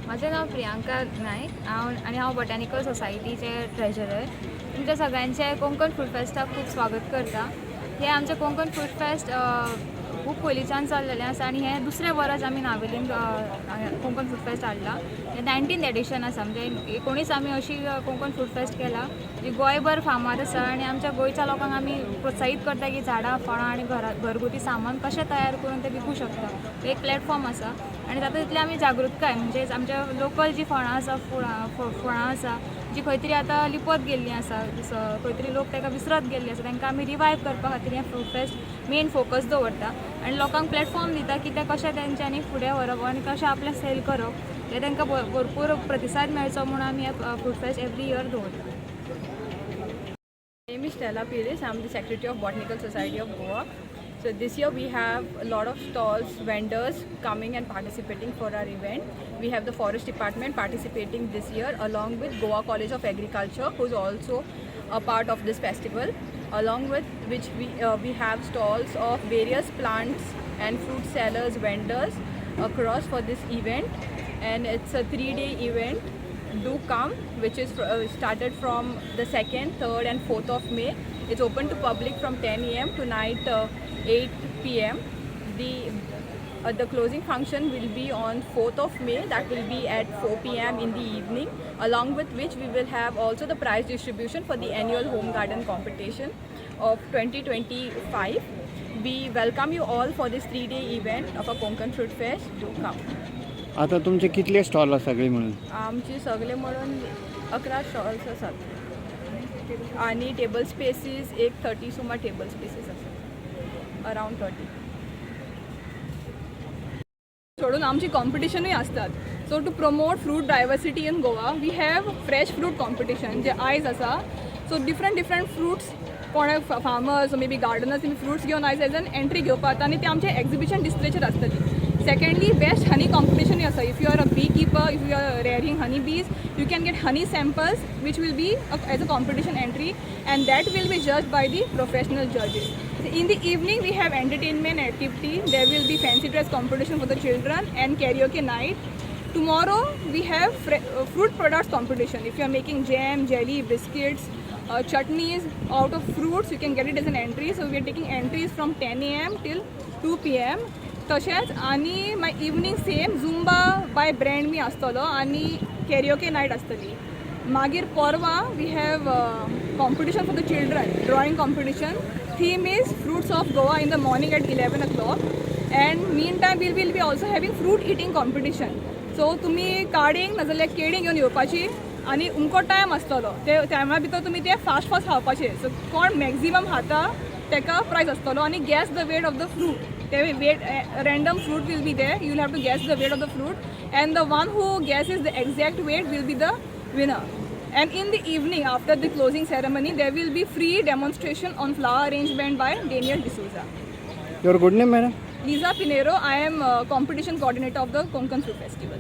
म्हजें नांव प्रियांका नायक. हांव आनी हांव बॉटॅनिकल सोसायटीचें ट्रेजरर. तुमच्या सगळ्यांचें कोंकण फूड फेस्टाक खूब स्वागत करता. हें आमचें कोंकण फूड फेस्ट खूब पयलींच्यान चल्लेलें आसा आनी हें दुसरें वरस आमी नावेलीन कोंकण फूड फेस्ट हाडलां. हें 19th edition आसा, म्हणजे 19 आमी अशी कोंकण फूड फेस्ट केला जी गोंयभर फामाद आसा आनी आमच्या गोंयच्या लोकांक आमी प्रोत्साहीत करता की झाडां, फळां आनी घरा घरगुती सामान कशें तयार करून ते विकूं शकता. एक प्लॅटफॉर्म आसा आनी तातूंतली आमी जागृतकाय, म्हणजे आमच्या लोकल जी फळां आसा, फळां आसा जी खंय तरी आतां लिपत गेल्लीं आसा, खंय तरी लोक ताका विसरत गेल्ले आसा, तांकां आमी रिवायव करपा खातीर हें फ्रूट फेस्ट मेन फोकस दवरता आनी लोकांक प्लॅटफॉर्म दिता की ते कशें तेंच्यांनी फुडें व्हरप आनी कशें आपलें सेल करप. हे तांकां भरपूर प्रतिसाद मेळचो म्हणून आमी हें फ्रूट फेस्ट एवरी इयर दवरता. My name is Stella Pires. I'm the Secretary of Botanical Society of Goa. So this year we have a lot of stalls, vendors coming and participating for our event. We have the Forest Department participating this year along with Goa College of Agriculture, who is also a part of this festival, along with which we have stalls of various plants and fruit sellers, vendors across for this event. And it's a 3-day event. Do come, which is started from the 2nd, 3rd and 4th of May. It's open to public from 10 a.m. to night 8 p.m. The closing function will be on 4th of May. That will be at 4 p.m. in the evening, along with which we will have also the prize distribution for the annual home garden competition of 2025. We welcome you all for this 3-day event of a Konkan Fruit Fest. Do come. आता तुमचे कितले stall आसा सगळे म्हणून? आमची सगळे म्हणून 11 stalls आसात आनी टेबल स्पेसीस एक 30 सुमार टेबल स्पेसीस आसात, अरावंड 30. सोडून आमची कॉम्पिटिशनूय आसतात. So to promote fruit diversity in Goa, we have fresh fruit competition जे आयज आसा. सो डिफरंट डिफरंट फ्रुट्स, कोणे फार्मर्स, मे बी गार्डनर्स, तुमी फ्रुट्स घेवन आयज एज एन एंट्री घेवपाक आनी ते आमचे एक्झिबिशन डिस्प्लेचेर आसतली. सेकंडली, बेस्ट हनी कॉम्पिटिशनूय आसा. If you are a bee keeper, if you are rearing honey bees, you can get honey samples, which will be as a competition entry, and that will be judged by the professional judges. In the evening, we have entertainment activity. There will be fancy dress competition for the children and karaoke night. Tomorrow we have fruit products competition. If you are making jam, jelly, biscuits, chutneys out of fruits, you can get it as an entry. So we are taking entries from 10 a.m. till 2 p.m. तशेंच आनी मागीर evening same Zumba by Brand Me आसतलो आनी कॅरियोके night आसतली. मागीर परवां we have competition for the children, drawing competition. Theme is Fruits of Goa, in the morning at 11 o'clock, and meantime we'll will be also having fruit eating competition. So तुमी काडींग नाजाल्यार केळीं घेवन येवपाची आनी उमको टायम आसतलो, ते टायमा भितर तुमी ते फास्ट फास्ट खावपाचे. सो कोण मॅक्झिमम खाता तेका प्रायज आसतलो. आनी guess the weight of the fruit, ते weight, random fruit will be there. You will have to guess the weight of the fruit, and the one who guesses the exact weight will be the winner. And in the evening, after the closing ceremony, there will be free demonstration on flower arrangement by Daniel D'Souza. Your good name, madam? Lisa Pinero. I am competition coordinator of the Konkan Fruit Festival.